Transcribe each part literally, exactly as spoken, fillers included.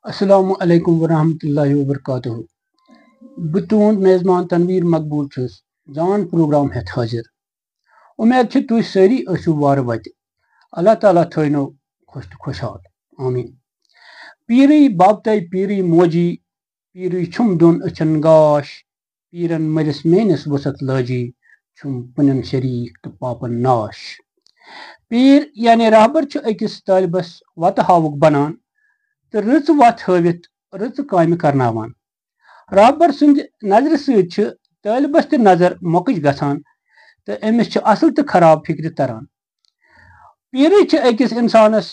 السلام علیکم ورحمۃ اللہ وبرکاتہ۔ بہٕ تُہُنٛد میزبان تنویر مقبول چھُس، زان پروگرام ہٮ۪تھ حٲضِر۔ اُمید چھِ تُہۍ سٲری ٲسِو وارٕ وَتہِ۔ اللہ تعالیٰ تھٲینو خۄش تہٕ خۄشحال۔ آمیٖن۔ پیٖرٕے بابتَے پیٖرٕے موجی، پیٖرٕے چھُم دیُن أچھَن گاش۔ پیٖرَن مٔرِس میٲنِس وُسَتھ لٲجی، چھُم پُنٮ۪ن شریٖک تہٕ پاپَن ناش۔ پیٖر یعنی رہبر چھُ أکِس طٲلبَس وَتہٕ ہاوُک بَنان تہٕ رٕژ وَتھ ہٲوِتھ رٕژٕ کامہِ کرناوان۔ رہبر سٕنٛدِ نظرِ سۭتۍ چھِ طٲلبَس تہِ نظر مۄکٕج گژھان تہٕ أمِس چھِ اَصٕل تہٕ خراب فِکرِ تران۔ پیٖرٕے چھِ أکِس اِنسانَس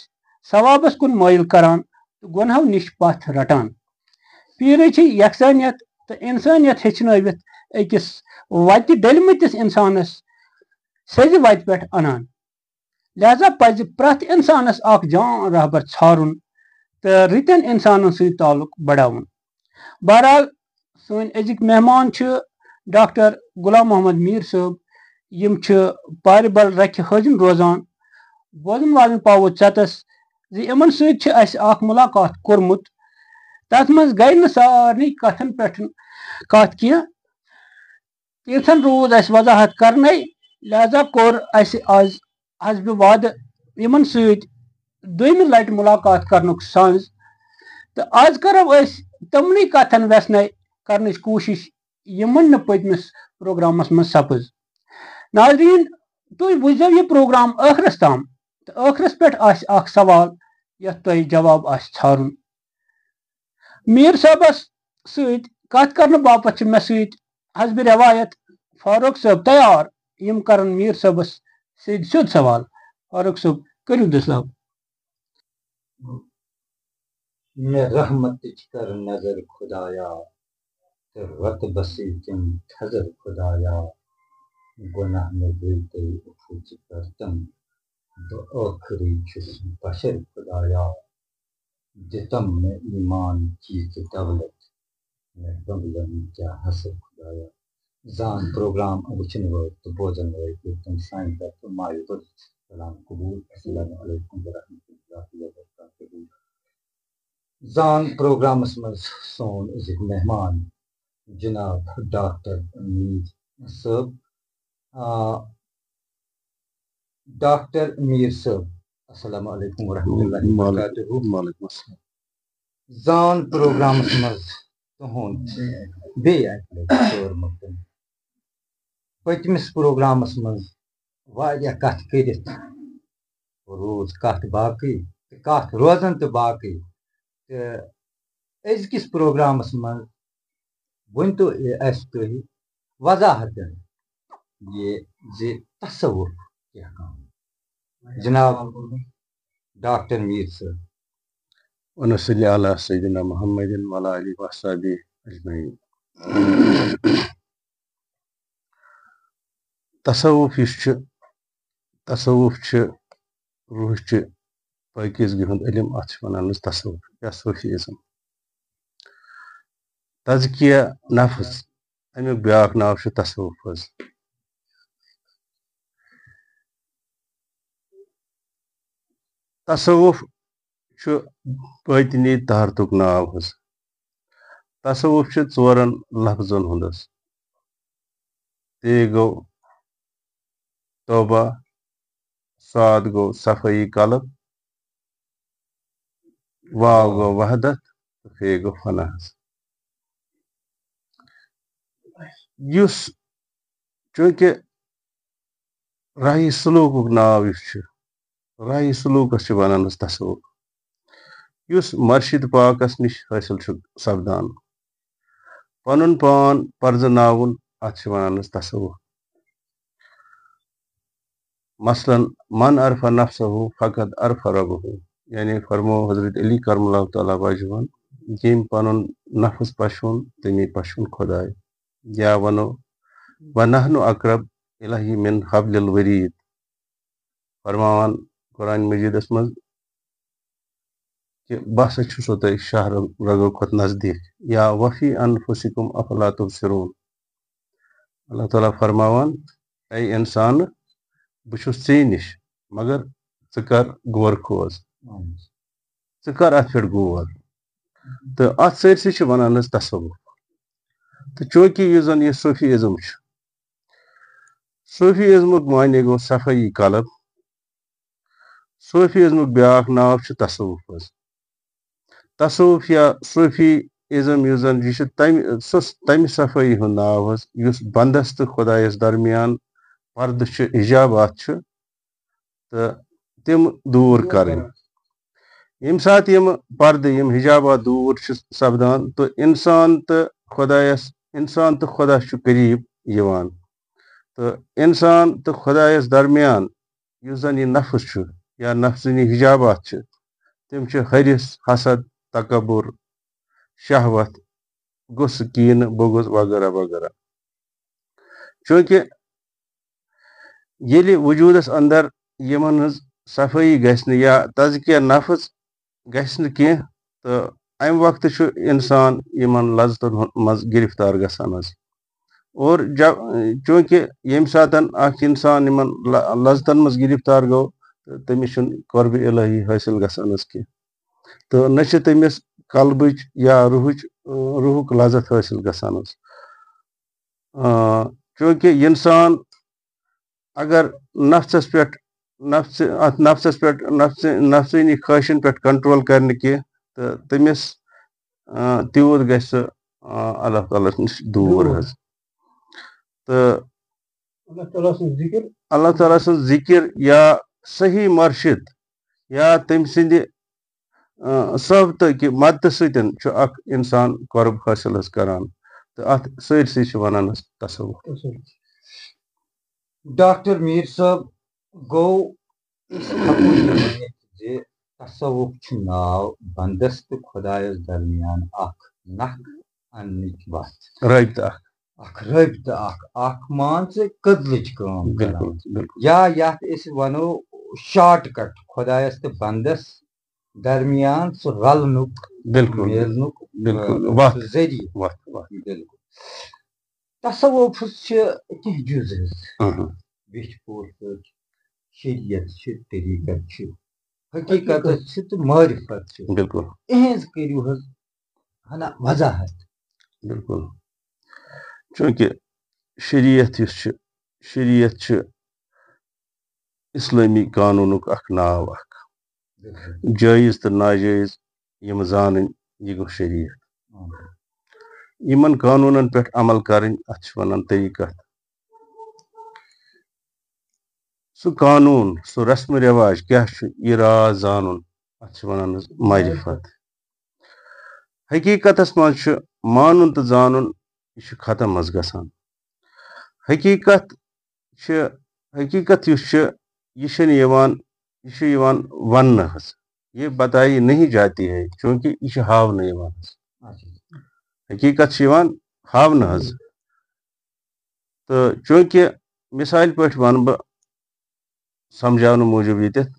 ثوابَس کُن مٲیِل کران تہٕ گۄنہو نِش پَتھ رَٹان۔ پیٖرٕے چھِ یَکسانیت تہٕ اِنسٲنیت ہیٚچھنٲوِتھ أکِس وَتہِ ڈٔلمٕتِس اِنسانَس سیٚزِ وَتہِ پٮ۪ٹھ اَنان۔ لہذا پَزِ پرٛٮ۪تھ اِنسانَس اَکھ جان رہبر ژھارُن تہٕ رٕتٮ۪ن اِنسانَن سۭتۍ تعلق بڑاوُن۔ بہرحال، سٲنۍ أزِکۍ مہمان چھِ ڈاکٹر غلام محمد میٖر صٲب۔ یِم چھِ پارِ بل رکھِ حٲضِم روزان۔ بوزن والٮ۪ن پاوو ژٮ۪تس زِ یِمن سۭتۍ چھِ اَسہِ اکھ مُلاقات کوٚرمُت۔ تَتھ منٛز گٔے نہٕ سارنٕے کَتھن پٮ۪ٹھ کَتھ کینٛہہ۔ کینٛژن روٗز اَسہِ وضاحت کرنَے، لہذا کوٚر اَسہِ آز حسبِ وعدٕ یِمن سۭتۍ دوٚیمہِ لٹہِ مُلاقات کرنُک سنز۔ تہٕ آز کرو أسۍ تِمنٕے کَتھن وٮ۪ژھنَے کرنٕچ کوٗشِش، یِمن نہٕ پٔتمِس پروگرامس منٛز سپٕز۔ ناظریٖن، تُہۍ وٕچھزیو یہِ پروگرام ٲخرس تام، تہٕ ٲخرس پٮ۪ٹھ آسہِ اکھ سوال یتھ تۄہہِ جواب آسہِ ژھارُن۔ میٖر صٲبس سۭتۍ کتھ کرنہٕ باپتھ چھِ مےٚ سۭتۍ حسبِ روایت فاروق صٲب تیار، یِم کرن میٖر صٲبس سۭتۍ سیوٚد سوال۔ فاروق صٲب، کٔرِو دٔسلاب۔ مےٚ رحمتٕچ کر نظر خدایا، تہٕ رۄتبہٕ سۭتۍ تِم تھزر خدایا۔ گۄناہ مےٚ بیٚیہِ تہِ عفو ژٕ کر تِم، بہٕ ٲخری چھُس بشر خدایا۔ دِتم مےٚ ایمان چیٖز دولت، مےٚ بنگلن کیٛاہ حسر خدایا۔ زان پروگرام وٕچھن وٲلۍ تہٕ بوزن وٲلۍ کٔرۍ تِم سانہِ طرفہٕ مایہِ تُلِتھ سلام قبول۔ السلام علیکم ورحمۃ اللہ وبرکاتہ۔ زان پروگرامس منٛز سون أزیُک مہمان جناب ڈاکٹر میٖر صٲب۔ آ، ڈاکٹر میٖر صٲب، السلام علیکم ورحمۃ اللہ وبرکاتہ۔ وعلیکم السلام۔ زان پروگرامس منٛز تُہُنٛد بیٚیہِ اَکہِ لَٹہِ خٲر مقدم۔ پٔتمِس پروگرامس منٛز واریاہ کتھ کٔرِتھ روٗز کتھ باقٕے تہٕ کتھ روزن تہٕ باقٕے۔ تہٕ أزکِس پروگرامس منٛز ؤنۍ تو اَسہِ تُہۍ وضاحتن یہِ زِ تصوف کیٛاہ کٲم۔ جناب ڈاکٹر میٖر صٲب۔ ونصلی علی سیدنا محمد وعلی آلہ وصحبہ اجمعین۔ تصوف یُس چھُ، تصوف چھُ روحچہِ پٲکیزگی ہُنٛد علم، اتھ چھِ ونان أسۍ تصوف یا صوفی ازم۔ تزکیہ نفس، امیُک بیاکھ ناو چھُ تصوف حظ۔ تصوف چھُ باطنی طہارتُک ناو حظ۔ تصوف چھُ ژورن لفظن ہُنٛد حظ۔ تے گوٚو توبہ، صاد گوٚو صفٲیی قلب، واو گوٚو وحدت تہٕ فے گوٚو فنا حظ۔ یُس چوٗنٛکہِ راہی سلوٗکُک ناو یُس چھُ، راہی سلوٗکَس چھِ وَنان حظ تصوف، یُس مرشد پاکَس نِش حٲصِل چھُ سپدان۔ پَنُن پان پرزٕناوُن، اَتھ چھِ وَنان حظ تصوف۔ مثلاً، من عرف نفسہ فقد عرف ربہ، یعنی فرمو حضرت علی کرم اللہ تعالیٰ وجہن، ییٚمۍ پَنُن نفس پَشوٗن، تٔمی پَشوٗن خۄداے۔ یا وَنو، ونحن اقرب الیہ من حبل الورید۔ فرماوان قرآن مجیدس منٛز کہِ بہٕ ہسا چھُسو تۄہہِ شاہ رگو کھۄتہٕ نزدیٖک۔ یا وفی انفسکم افلا تبصرون۔ اللہ تعالیٰ فرماوان، اے انسان، بہٕ چھُس ژےٚ نِش، مگر ژٕ کر غور کھوژ، ژٕ کر اتھ پٮ۪ٹھ غور۔ تہٕ اَتھ سٲرسٕے چھِ وَنان حظ تصوف۔ تہٕ چوٗنٛکہِ یُس زَن یہِ صوٗفی ازم چھُ، صوٗفی ازمُک معنی گوٚو صفٲیی قلب۔ صوٗفی ازمُک بیٛاکھ ناو چھُ تصوف حظ۔ تصوف یا صوٗفی ازم یُس زَن، یہِ چھُ تَمہِ سُہ تَمہِ صفٲیی ہُنٛد ناو حظ، یُس بندس تہٕ خۄدایَس درمیان پردٕ چھُ، حجابات چھِ، تہٕ تِم دوٗر کرٕنۍ۔ ییٚمہِ ساتہٕ یِم پردٕ، یِم حجابات دوٗر چھِ سپدان، تہٕ انسان تہٕ خۄدایَس، انسان تہٕ خۄدا چھُ قریب یِوان۔ تہٕ انسان تہٕ خۄدایَس درمیان یُس زَن یہِ نفس چھُ یا نفسٲنی حجابات چھِ، تِم چھِ حرص، حسد، تکبر، شہوت، غصہٕ، کینہٕ، بغض وغیرہ وغیرہ۔ چوٗنٛکہِ ییٚلہِ وجوٗدس اندر یِمن ہٕنٛز صفٲیی گژھِ نہٕ یا تزکیہ نفس گژھِ نہٕ کینٛہہ، تہٕ امہِ وقتہٕ چھُ انسان یِمن لذتن ہُنٛد، منٛز گرفتار گژھان حظ۔ اور جب، چوٗنٛکہِ ییٚمہِ ساتن اکھ انسان یِمن ل-، لذتن منٛز گرفتار گوٚو، تہٕ تٔمِس چھُنہٕ قربِ الہی حٲصِل گژھان حظ کینٛہہ، تہٕ نہ چھِ تٔمِس قلبٕچ یا روحٕچ، روحُک لذت حٲصِل گژھان حظ۔ آ، چوٗنٛکہِ انسان اگر نفسس پٮ۪ٹھ، نفس، اتھ نفسس پٮ۪ٹھ، نفس، نفسٲنی خواہشن پٮ۪ٹھ کنٹرول کرِ نہٕ کینٛہہ، تہٕ تٔمِس، آ، تیوٗت گژھِ سُہ، آ، اللہ تعالیٰ ہَس نِش دوٗر دوٗر۔ حظ۔ تہٕ اللہ تعالیٰ سُنٛد ذِکِر۔ اللہ تعالیٰ سُنٛد ذِکِر یا صحیح مرشد یا تٔمۍ سٕنٛدِ، آ، صحبتہٕ کہِ مدتہٕ سۭتۍ چھُ اکھ انسان قرب حٲصِل حظ کران۔ تہٕ اتھ سٲرسٕے چھِ ونان حظ تصوف۔ ڈاکٹر میٖر صٲب، گوٚو أسۍ ہٮ۪کو یہِ ؤنِتھ زِ تصوف چھُ ناو بندس تہٕ خۄدایس درمیان اکھ نکھ اننٕچ وتھ۔ رٲبطہٕ اکھ۔ اکھ رٲبطہٕ اکھ، اکھ مان ژٕ کٔدلٕچ کٲم کران۔ بِلکُل، بِلکُل۔ یا یتھ أسۍ ونو شارٹ کٹ، خۄدایس تہٕ بندس درمیان سُہ رلنُک، بِلکُل، میلنُک، بِلکُل۔ آ، وتھ۔ سُہ ذٔریعہٕ۔ وتھ، وتھ۔ بِلکُل۔ تصوفس چھِ کینٛہہ جُز حظ۔ اہم۔ ویٚچھِ پوٗرٕ پٲٹھۍ شریعت چھِ، طریٖقت چھِ، حقیٖقت چھِ تہٕ معرفت چھِ۔ بِلکُل۔ یِہٕنٛز کٔرِو حظ ہنا وضاحت۔ بِلکُل۔ چوٗنٛکہِ شریعت یُس چھِ، شریعت چھِ اسلٲمی قانوٗنُک اکھ ناو اکھ۔ بِلکُل۔ جٲیِز تہٕ ناجٲیِز یِم زانٕنۍ، یہِ گوٚو شریعت۔ اہم۔ یِمن قانوٗنن پٮ۪ٹھ عمل کرٕنۍ، اتھ چھِ ونان طریٖقت۔ سُہ قانوٗن، سُہ رسم و رواج کیٛاہ چھُ، یہِ راز زانُن، اتھ چھِ ونان حظ معرفت۔ حقیٖقتس منٛز چھُ مانُن تہٕ زانُن، یہِ چھُ ختم حظ گژھان۔ حقیٖقت چھِ، حقیٖقت یُس چھُ، یہِ چھُنہٕ یِوان، یہِ چھُ یِوان وننہٕ حظ۔ یہ بتائی نہیں جاتی ہے، چوٗنٛکہِ یہِ چھُ ہاونہٕ یِوان حظ۔ اچھا۔ حقیٖقت چھِ یِوان ہاونہٕ حظ۔ تہٕ چوٗنٛکہِ مثالہِ پٲٹھۍ ونہٕ بہٕ سمجھاونہٕ موٗجوٗب ییٚتٮ۪تھ،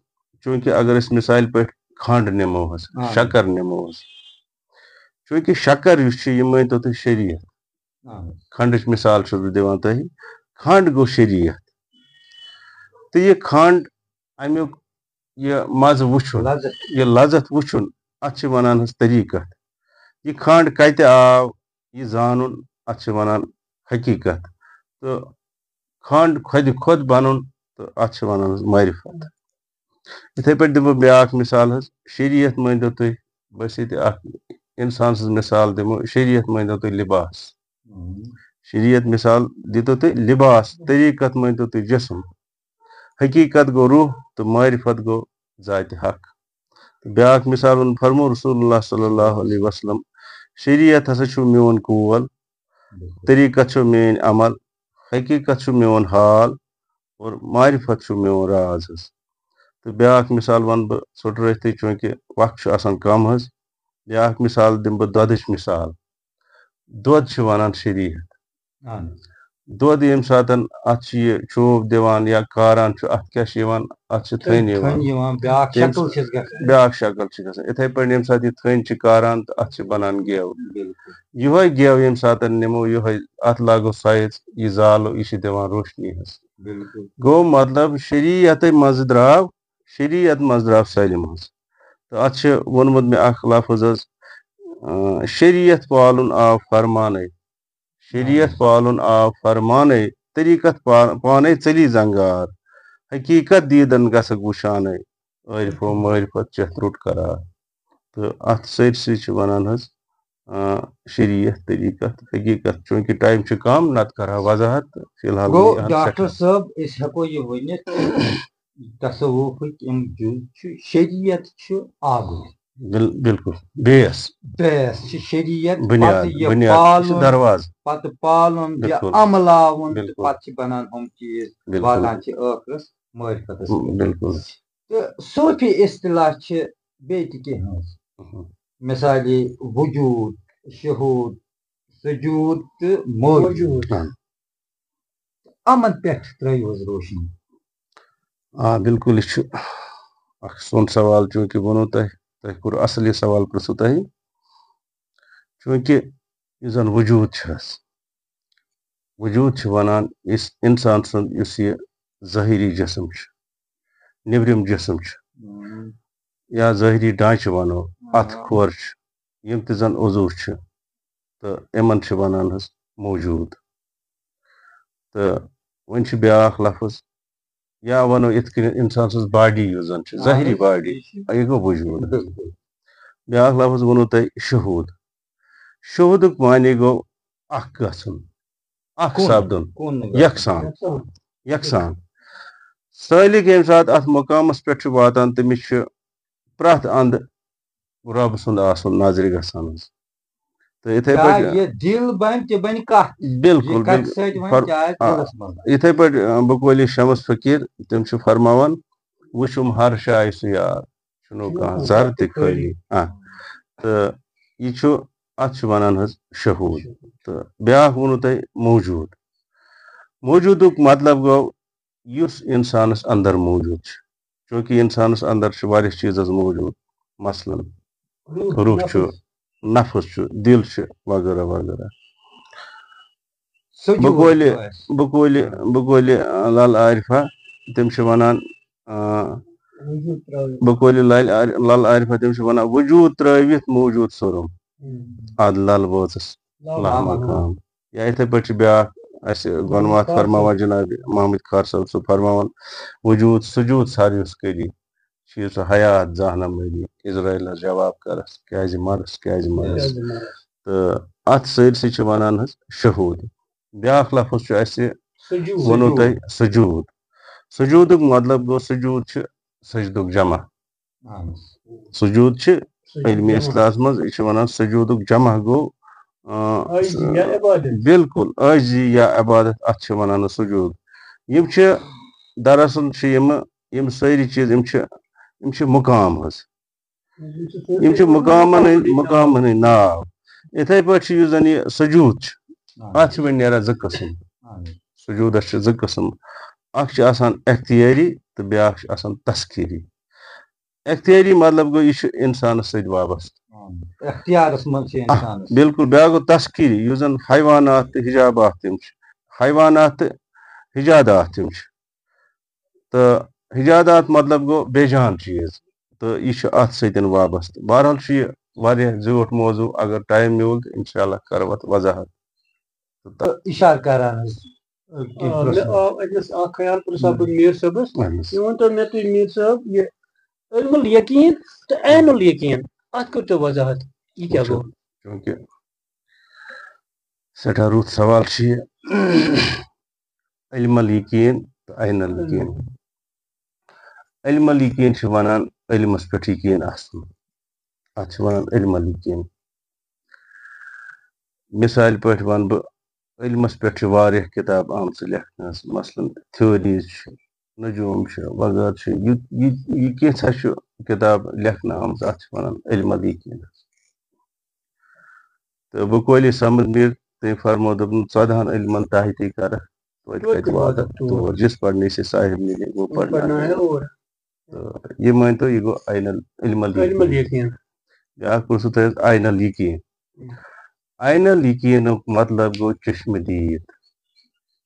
چوٗنٛکہِ اگر أسۍ مثالہِ پٲٹھۍ کھنٛڈ نِمو حظ، آ۔ شکر نِمو حظ، چوٗنٛکہِ شکر یُس چھُ، یہِ مٲنۍتو تُہۍ شریعت۔ آ۔ کھنٛڈٕچ مثال چھُس بہٕ دِوان تۄہہِ۔ کھنٛڈ گوٚو شریعت۔ تہٕ یہِ کھنٛڈ، اَمیُک یہِ مَزٕ وٕچھُن، لذت۔ یہِ لذت وٕچھُن، اَتھ چھِ وَنان حظ طریٖقت۔ یہِ کھنٛڈ کَتہِ آو، یہِ زانُن، اَتھ چھِ وَنان حقیٖقت۔ تہٕ کھنٛڈ خۄدِ خۄد بَنُن، تہٕ اَتھ چھِ وَنان حظ معرفت۔ یِتھَے پٲٹھۍ دِمہٕ بہٕ بیٛاکھ مِثال حظ، شریعت مٲنۍتو تُہۍ، بہٕ ٲسۍ ییٚتہِ اَکھ اِنسان سٕنٛز مِثال دِمو، شریعت مٲنۍتو تُہۍ لِباس۔ ہُم۔ شریعت مِثال دِتو تُہۍ لِباس، طریٖقت مٲنۍتو تُہۍ جسم۔ حقیٖقت گوٚو روح تہٕ معرفت گوٚو ذاتِ حق۔ تہٕ بیٛاکھ مِثال ووٚن، فرموو رسول اللہ صلی اللہ علیہ وسلم، شریعت ہسا چھُ میون قول، بِلکُل۔ طریٖقت چھُ میٲنۍ عمل، حقیٖقت چھُ میون حال اور معرفت چھُ میون راز حظ۔ تہٕ بیٛاکھ مِثال وَنہٕ بہٕ ژھوٚٹرٲوتھٕے، چوٗنٛکہِ وقت چھُ آسان کم حظ۔ بیٛاکھ مِثال دِمہٕ بہٕ دۄدٕچ مِثال۔ دۄد چھِ وَنان شریعت۔ اہن حظ۔ دۄد ییٚمہِ ساتَن اَتھ چھِ یہِ چوب دِوان یا کاران چھُ، اَتھ کیٛاہ چھِ یِوان؟ اَتھ چھِ تھٔنۍ یِوان۔ تھٔنۍ یِوان، بیٛاکھ ییٚمہِ شکل چھَس گژھان۔ بیٛاکھ شکل چھِ گژھان۔ یِتھَے پٲٹھۍ ییٚمہِ ساتہٕ یہِ تھٔنۍ چھِ کاران تہٕ اَتھ چھِ بَنان گٮ۪و۔ بِلکُل۔ یِہوٚے گٮ۪و ییٚمہِ ساتَن نِمو، یِہوٚے اَتھ لاگو سایِز، یہِ زالو، یہِ چھِ دِوان روشنی حظ۔ بِلکُل۔ گوٚو مطلب، شریعتَے منٛزٕ درٛاو، شریعت منٛز درٛاو سٲلِم حظ۔ تہٕ اَتھ چھِ ووٚنمُت مےٚ اَکھ لفظ حظ، آ، شریعت پالُن آو فرمانَے۔ شریعت پالُن آو فرمانَے، طریٖقت پا-، پانَے ژٔلی زنگار۔ حقیٖقت دیٖدن گژھکھ وُشانَے۔ عٲرفو معرفت چٮ۪تھ روٚٹ قرار۔ تہٕ اَتھ سٲرسٕے چھِ وَنان حظ، آ، شریعت، طریٖقت، حقیٖقت۔ چوٗنٛکہِ ٹایم چھُ کَم، نَتہٕ کَرٕ ہا وضاحت، تہٕ فی الحال گوٚو، نِیہِ ہن ڈاکٹر سٮ۪ٹھاہ۔ صٲب، أسۍ ہٮ۪کو یہِ ؤنِتھ، تصوفٕکۍ یِم جُز چھِ، شریعت چھُ آگُر۔ بِل-، بِلکُل۔ بیس۔ بیس چھِ شریعت، بُنیاد، پتہٕ یہِ بُنیاد، یہِ چھُ پالُن، دروازٕ۔ پتہٕ پالُن، یہِ بِلکُل۔ عملاوُن، تہٕ بِلکُل۔ پتہٕ چھِ بنان ہُم چیٖز، بِلکُل۔ واتان چھِ ٲخرس معرفتس منٛز۔ بِلکُل۔ تہٕ صوفی اصطلاح چھِ بیٚیہِ تہِ کینٛہہ ہٕنٛز۔ اہم۔ مثالے وجود، شہود، سجود تہٕ موجود۔ موجود۔ اہم۔ یِمن پٮ۪ٹھ ترٲیِو حظ روشنی۔ آ، بِلکُل، یہِ چھُ اکھ سون سوال، چوٗنٛکہِ ووٚنوٕ تۄہہِ، تۄہہِ کوٚر اصل یہِ سوال پرٛژھوٕ تۄہہِ، چوٗنٛکہِ یُس زن وجود چھُ حظ، وجود چھِ وَنان یُس اِنسان سُنٛد یُس یہِ ظٲہِری جسم چھُ، نیٚبرِم جسم چھُ، ہم۔ یا ظٲہِری ڈانٛچہٕ وَنو، ہم۔ اَتھٕ کھور چھُ، یِم تہِ زَن عضوٗ چھِ، تہٕ یِمَن چھِ وَنان حظ موجوٗد۔ تہٕ وۄنۍ چھُ بیٛاکھ لفظ، یا وَنو یِتھ کٔنۍ اِنسان سٕنٛز باڈی یُس زَن چھِ، اہن ظٲہِری حظ، باڈی، یہِ چھِ یہِ گوٚو وجوٗد۔ بِلکُل۔ بیٛاکھ لفظ ووٚنوٕ تۄہہِ شہوٗد۔ شہوٗدُک معنی گوٚو اکھ گژھُن، اکھ کُن، سپدُن، کُن گژھُن۔ یکسان، یکسان۔ یکسان۔ سٲلِک ییٚمہِ ساتہٕ اَتھ مقامَس پٮ۪ٹھ چھُ واتان، تٔمِس چھُ پرٛٮ۪تھ اَندٕ رۄب سُنٛد آسُن نظرِ گژھان حظ۔ تہٕ یِتھَے چاہے پٲٹھۍ یہِ دِل بَنہِ، تہِ بَنہِ کَتھ۔ بِلکُل، یہِ کَتھِ بِلکُل۔ سۭتۍ وَنہِ، فر-، چاہے آ، دِلَس منٛز۔ یِتھَے پٲٹھۍ، آ، بقولِ شمس فقیٖر، تِم چھِ فرماوان، وٕچھُم ہر شایہِ سُہ یار، چھُنہٕ کانٛہہ زر تہِ خٲلی۔ آ، تہٕ یہِ چھُ، اَتھ چھِ وَنان حظ شہوٗد۔ تہٕ بیٛاکھ ووٚنوٕ تۄہہِ موجوٗد۔ موجوٗدُک مطلب گوٚو، یُس اِنسانَس اَندَر موجوٗد چھُ۔ چوٗنٛکہِ اِنسانَس اَندَر چھِ واریاہ چیٖز حظ موجوٗد، مثلاً، روح، روح چھُ، نفس۔ نفس چھُ، دِل چھُ، وغٲرہ وغٲرہ۔ سجود بقولِ، چھُ اَسہِ۔ بقولِ، بقولِ، آ، لل عارفہ، تِم چھِ وَنان، آ، وجود ترٲوِتھ۔ بقولِ لل عار-، لل عارفہ، تِم چھِ وَنان، وجود ترٲوِتھ موجود سورُم۔ ہم۔ اَدٕ لل وٲژٕس لل لل مقام۔ مقام۔ یا یِتھَے پٲٹھۍ چھِ بیٛاکھ اَسہِ محمد گۄنواتھ خار فرماوان صٲب۔ جناب محمد خار صٲب، سُہ فرماوان، وجود سجود سر یُس کٔری، چھِ یُس حیات زانہٕ مٔری، عزرائیلس جواب کرس، کیٛازِ مرس، کیٛازِ مرس۔ کیٛازِ مرس؟ تہٕ اَتھ سٲرسٕے چھِ وَنان حظ شہوٗد۔ بیٛاکھ لفظ چھُ اَسہِ سجود۔ ووٚنوٕ تۄہہِ سجود۔ سجودُک مطلب گوٚو، سجود چھُ سجدُک جمع۔ اہن حظ۔ سجود چھِ سجود علمِ جمع۔ اصطلاحس منٛز، یہِ چھِ وَنان سجودُک جمع گوٚو، آ، عاجزی یا عبادت۔ بِلکُل، عاجزی یا عبادت، اَتھ چھِ وَنان سجود۔ یِم چھِ، دراصل چھِ یِم، یِم سٲری چیٖز، یِم چھِ، یِم چھِ مقام حظ۔ یِم چھِ سٲری یِم چھِ مقامن ہٕنٛدۍ، مقامن ہٕنٛدۍ ناو۔ یِتھَے پٲٹھۍ چھِ یُس زَن یہِ سجود چھُ، اہن۔ اَتھ چھِ وۄنۍ نیران زٕ قٕسم۔ اہن۔ سجودس چھِ زٕ قٕسم، اکھ چھُ آسان اختیٲری تہٕ بیٛاکھ چھُ آسان تسخیٖری۔ اختیٲری مطلب گوٚو، یہِ چھُ اِنسانَس سۭتۍ وابستہٕ۔ اختیارَس منٛز چھِ آ، اِنسانَس۔ بِلکُل، بیٛاکھ گوٚو تسخیٖری، یُس زَن حیوانات تہٕ حجابات تِم چھِ، حیوانات تہٕ حجادات تِم چھِ۔ تہٕ حجادات مطلب گوٚو بے جان چیٖز، تہٕ یہِ چھُ اَتھ سۭتۍ وابستہٕ۔ بہرحال چھُ یہِ واریاہ زیوٗٹھ موضوع، اگر ٹایم میوٗل تہٕ اِنشاء اللہ کَرٕ اَتھ وضاحت۔ تہٕ تہٕ اِشارٕ کران حظ، آ، کینٛہہ مےٚ پرٛژھنہٕ۔ آو أکِس اکھ خیال، پرٛژھٕ ہا بہٕ میٖر صٲبَس۔ اہن حظ۔ یہِ ؤنۍ تو مےٚ تُہۍ، میٖر صٲب، یہِ علم الیقین تہٕ عین الیقین، اَتھ کٔرۍ تو وضاحت، یہِ کیٛاہ وٕچھِو، گوٚو؟ چوٗنٛکہِ سٮ۪ٹھاہ رُت سوال چھُ یہِ۔ علم الیقین تہٕ عین الیقین۔ علم الیقین چھِ وَنان علمَس پٮ۪ٹھ یقین آسُن۔ اَتھ چھِ وَنان علم الیقین۔ مثالہِ پٲٹھۍ وَنہٕ بہٕ، علمَس پٮ۪ٹھ چھِ واریاہ کِتاب آمژٕ لیکھنہٕ حظ، مثلاً theories چھِ، نجوم چھِ، وغٲرٕ چھِ، یہِ، یہِ، یہِ کینٛژھا چھُ کِتاب لیکھنہٕ آمٕژ، اَتھ چھِ وَنان علم الیقین حظ۔ تہٕ بقولِ صمد میٖر تٔمۍ فرموو، دوٚپُن، "ژۄدہَن علمَن تحتی کرکھ، توتہِ توتہِ کَتہِ کَتہِ واتَکھ واتَکھ تور؟" تور؟ جس پڑھنے سے صاحب ملے، وہ پڑھنا پڑھنا ہے ہے اور۔ اور۔ تہٕ یہِ مٲنۍ تو، یہِ گوٚو عین ال-، علم علم الیقین۔ الیقین۔ بیٛاکھ پرٛژھوٕ تۄہہِ حظ عین الیقین۔ عین الیقینُک مطلب گوٚو چشمہٕ دید۔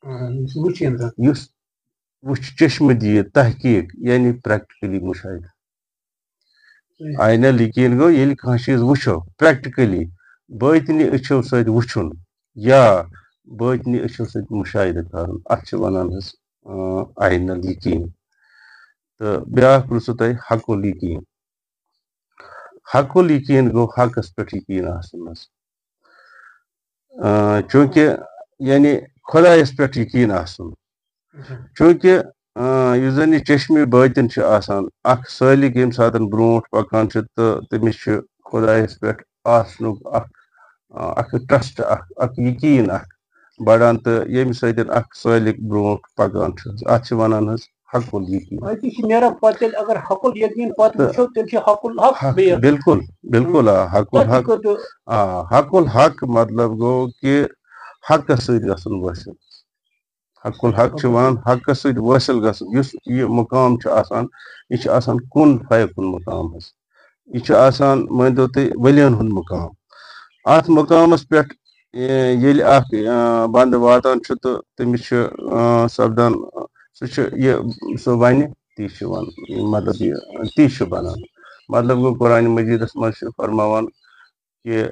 آ، یُس وٕچھِ اِنسان۔ یُس وٕچھِ، چشمہٕ دید، تحقیق، یعنی practically مُشاہدٕ۔ عینل یقین گوٚو ییٚلہِ کانٛہہ چیٖز وٕچھو پریکٹیکلی، بٲطنی أچھو سۭتۍ وٕچھُن یا بٲطنی أچھو سۭتۍ مُشاہدٕ کرُن، اتھ چھِ ونان حظ، اۭں، عینل یقین۔ تہٕ بیاکھ پرژھو تۄہہِ حق الیقین۔ حق الیقین گوٚو حقس پٮ۪ٹھ یقین آسُن حظ۔ اۭں، چونکہ یعنی خدایس پٮ۪ٹھ یقین آسُن۔ چونکہ، اۭں، یُس زن یہِ چشمِ باطن چھُ آسان، اکھ سٲلِک ییٚمہِ ساتہٕ برونٛٹھ پکان چھُ تہٕ تٔمِس چھُ خدایس پٮ۪ٹھ آسنُک اکھ، اۭں، اکھ ٹرسٹ، اکھ، اکھ یقین اکھ بڑان، تہٕ ییٚمہِ سۭتۍ اکھ سٲلِک برونٛٹھ پکان چھُ۔ اتھ چھِ ونان حظ حق الیقین۔ اَتی چھِ نیران پتہٕ تیٚلہِ اگر حق الیقین پتہٕ تہٕ وٕچھو، تیٚلہِ چھِ حق الحق حق، بیٚیہِ۔ بِلکُل، بِلکُل، آ، حق تَتھ تہِ الحق۔ کٔرۍتو آ، حق الحق مطلب گوٚو کہِ حقس سۭتۍ گژھُن وٲصِل۔ حق الحق چھِ وَنان حقس سۭتۍ وٲصِل گژھُن۔ یُس یہِ مُقام چھُ آسان، یہِ چھُ آسان کُن فیکُن مُقام حظ۔ یہِ چھُ آسان، مٲنۍتو تُہۍ، ؤلین ہُنٛد مُقام۔ اَتھ مُقامس پٮ۪ٹھ، اے، ییٚلہِ اکھ، آ، بندٕ واتان چھُ تہٕ تٔمِس چھُ، آ، سپدان، سُہ چھُ یہِ، سُہ وَنہِ تی چھُ وَنان، مطلب یہِ تی چھُ بَنان۔ مطلب گوٚو، قرآنِ مجیٖدَس منٛز چھُ فرماوان کہِ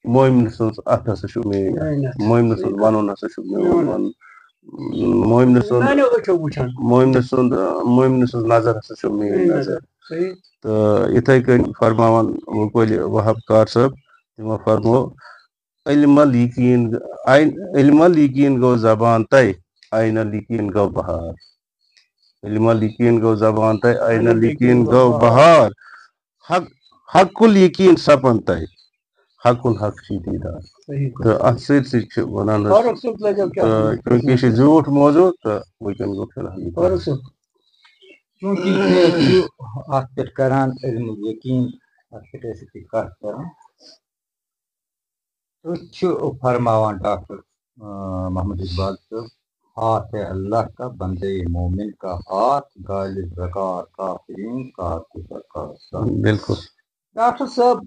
مومنہٕ سٕنٛز اَتھٕ ہسا چھُ میٲنۍ اَتھٕ۔ میٲنۍ اَتھٕ۔ مومنہٕ سُنٛد وَنُن ہسا چھُ میون میون۔ وَنُن۔ مومنہٕ سُنٛد، میانیو أچھو وٕچھان۔ مومنہٕ سُنٛد، مومنہٕ سٕنٛز نظر ہسا چھُ میٲنۍ میٲنۍ نظر۔ نظر۔ صحیح۔ تہٕ یِتھَے کٔنۍ فرماوان وۄنۍ کۄلہِ وہاب کار صٲب، تِمو فرموو، علم الیقین، عین-، علم الیقین گوٚو زبان تَے، عین الیقین گوٚو بہار۔ علم الیقین گوٚو زبان تَے، عین الیقین گوٚو بہار۔ حق، حق الیقین سپن تَے، حق الحق چھی دیدار۔ صحیح۔ تہٕ اَتھ سۭتۍ سۭتۍ چھِ وَنان حظ، فاروق صٲب لٲگِو کیٛاہ تہٕ وَنان؟ چوٗنٛکہِ یہِ چھُ زیوٗٹھ موضوع، تہٕ وٕنکٮ۪ن گوٚو فی الحال یہِ۔ فاروق صٲب، چوٗنٛکہِ یہِ چھُ اَتھ پٮ۪ٹھ کران علم الیقین، اَتھ پٮ۪ٹھ ٲسِو تُہۍ کَتھ کران۔ تُہۍ چھِو فرماوان ڈاکٹر، آ، محمد اقبال صٲب، ہاتھ ہے اللہ کا، بندے مومن کا ہاتھ، غالب رکار کافرین کا کفر کا ساتھ۔ بِلکُل۔ ڈاکٹر صٲب،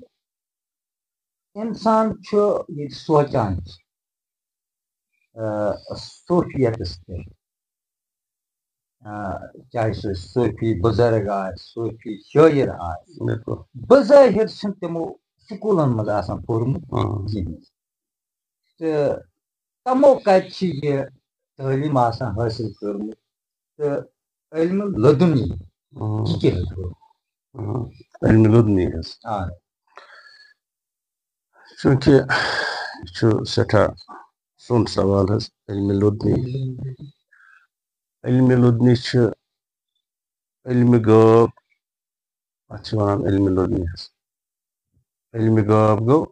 اِنسان چھُ ییٚلہِ سونٛچان چھُ، آ، صوفیتس پٮ۪ٹھ، آ، چاہے سُہ صوفی بُزرگ آسہِ، صوفی شٲعر آسہِ، بِلکُل۔ بظٲہِر چھُنہٕ تِمو سکوٗلن منٛز آسان پوٚرمُت آ۔ کِہیٖنۍ۔ تہٕ تِمو کَتہِ چھِ یہِ تعلیٖم آسان حٲصِل کٔرمٕژ؟ تہٕ علم لدُنی آ۔ یہِ کیٛاہ حظ گوٚو؟ آ۔ علم لدُنی حظ۔ آ۔ چوٗنٛکہِ یہِ چھُ سٮ۪ٹھاہ سوٚن سوال حظ، علمِ لدنی۔ علمِ لدنی چھِ علمِ غٲب، اَتھ چھِ وَنان علمِ لدنی حظ۔ علمِ غٲب گوٚو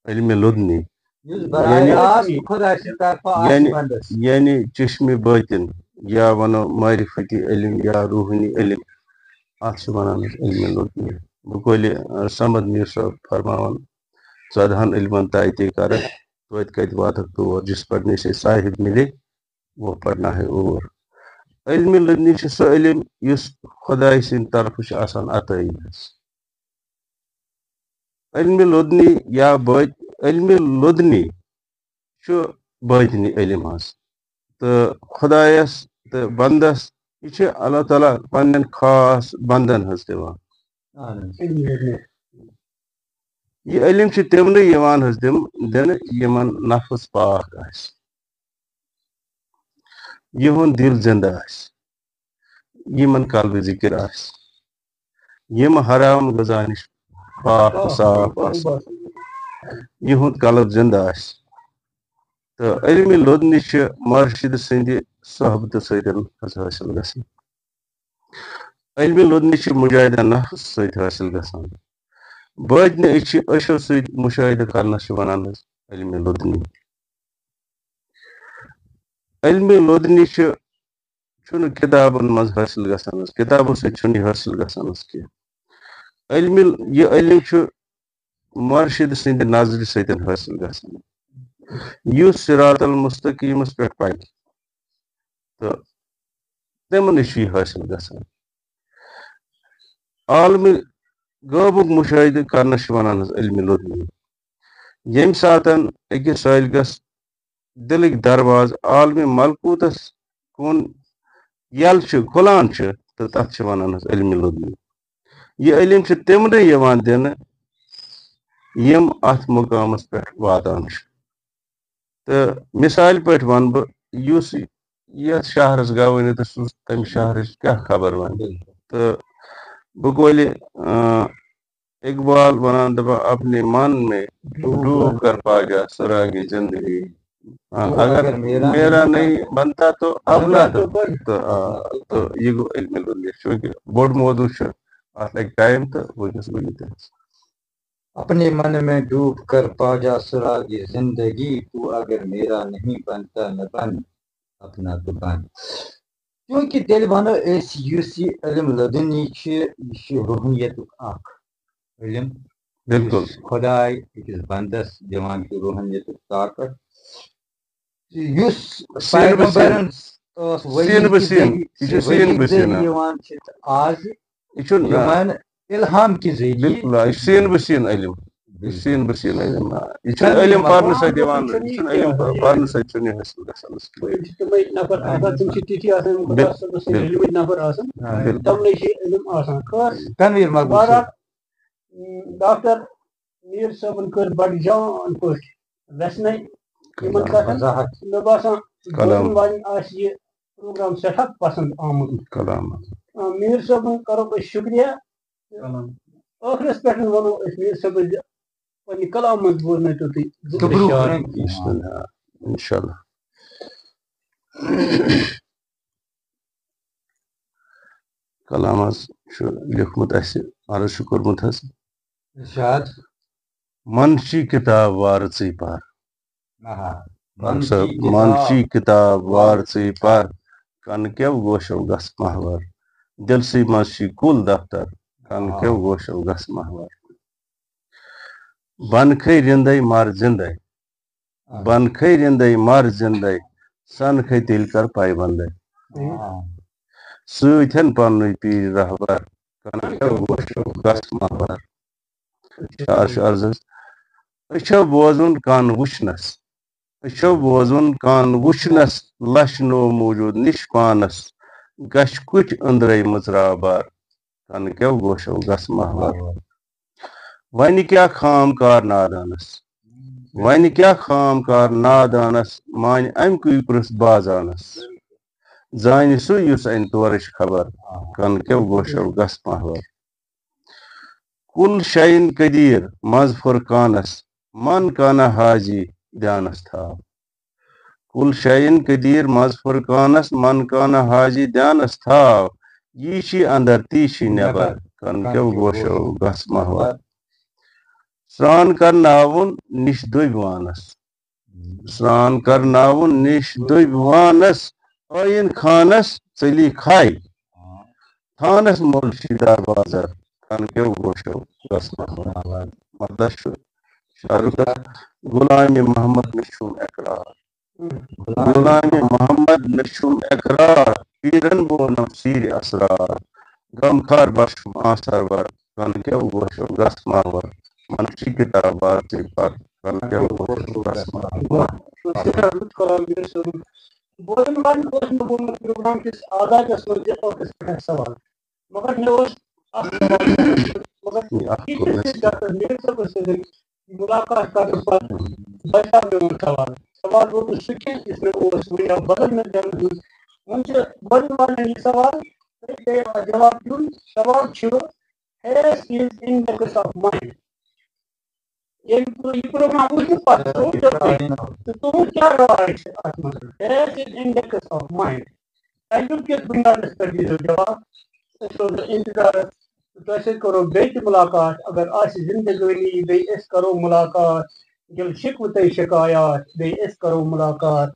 علمِ لدنی۔ یُس براہ یعنی راست خۄداے سٕنٛدِ طرفہٕ آسہِ یعنی، بندس۔ یعنی چشمِ باطن یا وَنو معرفتی علم یا روحانی علم، اَتھ چھِ وَنان أسۍ علمِ لدنی۔ بہٕ کۄلہِ، آ، صمد میٖر صٲب فرماوان، ژۄدہَن علمن تاے تے کرکھ، توتہِ کتہِ واتکھ تور، جس پڑھنے سے صاحب ملے، وہ پڑھنا ہے اور۔ علمِ لدنی چھُ سُہ علم یُس خۄداے سٕنٛدِ طرفہٕ چھُ آسان عطٲیی حظ۔ علمِ لدنی یا بٲطِ-، علمِ لدنی چھُ باطنی علم حظ۔ تہٕ خۄدایس تہٕ بندس، یہِ چھُ اللہ تعالیٰ پننٮ۪ن خاص بندن حظ دِوان۔ اہن حظ۔ یہِ علم چھُ تِمنٕے یِوان حظ دِم-، دِنہٕ یِمن نفس پاک آسہِ، یِہُنٛد دِل زِندٕ آسہِ، یِمن قلبِ ذِکِر آسہِ، یِم حرام غذا نِش پاک تہٕ صاف آسن، یِہُنٛد قلب زِندٕ آسہِ۔ تہٕ علمِ لدنی چھِ مرشد سٕنٛدِ صحبتہٕ سۭتۍ حظ حٲصِل گژھان۔ علمِ لدنی چھِ مجاہدہ نفس سۭتۍ حٲصِل گژھان۔ باطنی أچھ، أچھو سۭتۍ مشاہدٕ کرنس چھِ ونان حظ علمِ لدنی۔ علمِ لدنی چھِ، چھُنہٕ کِتابن منٛز حٲصِل گژھان حظ، کِتابو سۭتۍ چھُنہٕ یہِ حٲصِل گژھان حظ کینٛہہ۔ علمِ، یہِ علم چھُ مرشد سٕنٛدِ نظرِ سۭتۍ حٲصِل گژھان، یُس صراط المستقیمس پٮ۪ٹھ پکہِ تہٕ تِمن نِش چھُ یہِ حٲصِل گژھان۔ عالمِ غٲبُک مشاہدٕ کرنس چھِ ونان حظ علمِ لدنی۔ ییٚمہِ ساتن أکِس سٲلِکس دِلٕکۍ دروازٕ عالمِ ملکوٗتس کُن یَلہٕ چھِ، کھُلان چھِ، تہٕ تَتھ چھِ وَنان حظ علمِ لدنی۔ یہِ علم چھُ تِمنٕے یِوان دِنہٕ، یِم اَتھ مُقامَس پٮ۪ٹھ واتان چھِ۔ تہٕ مِثالہِ پٲٹھۍ وَنہٕ بہٕ، یُس یَتھ شہرَس گوٚو ؤنِتھ، سُہ تَمہِ شہرٕچ کیٛاہ خبر وَنہِ؟ تہٕ بقولِ، آ، اقبال وَنان دَپان، "اپنے من میں ڈوب کر پا جا سراغِ زندگی۔" ہاں، اگر میرا نہیں بنتا تو اپنا تو، تو، آ، تو یہِ گوٚو علمِ لغت، چوٗنٛکہِ بوٚڑ موضوع چھُ، اَتھ لَگہِ ٹایم تہٕ وٕنکیٚس ؤنِو تُہۍ۔ اپنے من میں ڈوب کر پا جا سراغِ زندگی، تو اگر میرا نہیں بنتا نہ بن، اپنا تو بن۔ چوٗنٛکہِ تیٚلہِ وَنو أسۍ، یُس یہِ علم لدُنی چھِ، یہِ چھِ روحنیتُک اکھ علم، بِلکُل۔ یُس خۄداے أکِس بندس دِوان چھُ روحنیتُک طاقت، یُس سیٖن بہٕ سیٖن۔ پیغمبرن ٲس ؤحی سیٖن بہٕ کہِ سیٖن۔ ذٔریعہٕ، یہِ چھُ ؤحی سیٖن بہٕ کہِ سیٖن۔ ذٔریعہٕ یِوان چھِ، تہٕ آز یہِ چھُنہٕ یِمن الہام کہِ ذٔریعہٕ۔ بِلکُل، آ، یہِ چھُ سیٖن بہٕ سیٖن علم۔ یہِ چھُ سیٖن بہٕ سیٖن علم، آ۔ یہِ چھُنہٕ علم پَرنہٕ سۭتۍ یِوان، یہِ چھُنہٕ علم پَرنہٕ سۭتۍ چھُنہٕ یہِ حٲصِل گژھان۔ تِم چھِ تِمے نفر آسان، تِم چھِ تِتھی آسان، یِم خۄدا صٲبَس سۭتۍ رٔلمٕتۍ نفر آسان، تِمنٕے چھِ علم آسان۔ خٲر، تنویر مقبول بہرحال، صٲب۔ ڈاکٹر میٖر صٲبن کٔر بڑٕ جان پٲٹھۍ ویژھنَے یِمن کتھن۔ وضاحت۔ مےٚ باسان، کلام۔ بوزن والٮ۪ن آسہِ یہِ پروگرام سٮ۪ٹھاہ پسند آمُت۔ کلام۔ آ، میٖر صٲبن کرو أسۍ شُکریہ۔ ٲخرس پٮ۪ٹھ ونو أسۍ میٖر صٲبس زِ پننہِ کلام منٛز بوزنٲیتو تُہۍ زٕ ترٛےٚ شعر۔ بسم اللہ۔ انشاءاللہ۔ کلام حظ چھُ لیوٗکھمُت اَسہِ، عرض چھُ کوٚرمُت حظ۔ ارشاد۔ من چی کتاب وارژٕے پر۔ آہا۔ من چی کتاب وارژٕے پر۔ کن کیو گوشو گس محور۔ دلسی منٛز چی کُل دفتر۔ کن کیو گوشو گس محور۔ بنکھے رندے مر زندے۔ بنکھے رندے مر زندے۔ سنکھے تیل کر پایبندے۔ سۭتۍ ہن پننُے پیٖر رہبر۔ کن کیو گوشو گس محور۔ شعر چھُ عرض حظ۔ أچھو بوزُن کان وٕچھنس۔ أچھو بوزُن کان وٕچھنس۔ لچھ نو موجود نِش پانس۔ گژھِ کُٹھۍ أنٛدرے مٕژراو بار۔ کن کیو گوشو گس محور۔ وۄنۍ کیٛاہ خام کار نادانس۔ وۄنۍ کیٛاہ خام کار نادانس۔ مانہِ امہِ کُے پرٛژھ بازانس۔ زانہِ سُہ یُس انہِ تورٕچ خبر۔ کن کیو گوشو گس محور۔ کُل شاین قدیٖر منٛز فرقانس۔ من کانہ حاضی دیانس تھاو۔ کُل شاین قدیٖر منٛز فرقانس۔ من کانہ حاضی دیانس تھاو۔ یی چھی اندر تی چھی نٮ۪بر۔ کن کیو گوشو گس محور۔ سرٛان کرناوُن نِش دُبۍ وانس۔ سرٛان کرناوُن نِش دُبۍ وانس۔ ٲیٖن خانس ژٔلی کھاے۔ تھانس مول چھی دروازر۔ کن کیو گوشو گس محور۔ مطلب چھُ شعرُک، غلامِ محمد مےٚ چھُم اقرار۔ غلامِ محمد مےٚ چھُم اقرار۔ پیٖرن وونم سیٖرِ اسرار۔ غمخار بخشم آ سرور۔ کن کیو گوشو گس محور۔ من چی کتاب وارژٕے پر۔ کن کیو گوشو گس محور۔ سٮ۪ٹھاہ رُت کلام میٖر صٲبُن۔ بوزن والٮ۪ن اوس مےٚ ووٚنمُت پروگرام کِس آغازس منٛز زِ ٲخرس پٮ۪ٹھ آسہِ سوال، مگر مےٚ اوس اکھ سوال، مگر یہِ کِتھ کٔنۍ چھُ ڈاکٹر میٖر صٲبس سۭتۍ مُلاقات کرنہٕ پتہٕ بچاو میون سوال۔ سوال روٗد نہٕ سُہ کینٛہہ یُس مےٚ اوس، وۄنۍ آو بدل مےٚ زینس منٛز۔ وۄنۍ چھُ بوزن والٮ۪ن یہِ سوال، تُہۍ کٔرِو اتھ جواب دیُن۔ سوال چھُ، haze is index of mind۔ ییٚلہِ بہٕ یہِ پروگرام وٕچھٕ پتہٕ، تُہۍ وٕچھِو تُہۍ، تہٕ تُہُنٛد کیٛاہ راے چھِ اتھ منٛز؟ Haze is index of mind۔ تجربہٕ کِس بُنیادس پٮ۪ٹھ دیٖزیو جواب۔ أسۍ روزو انتظارس۔ تۄہہِ سۭتۍ کرو بیٚیہِ تہِ مُلاقات۔ اگر آسہِ زندگٲنی، بیٚیہِ أسۍ کرو مُلاقات۔ ییٚلہِ شِکوٕ تۄہہِ شِکایات، بیٚیہِ أسۍ کرو مُلاقات۔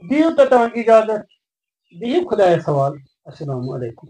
دِیِو توٚتام اجازت۔ بِہِو خۄدایس حوال۔ السلام علیکم۔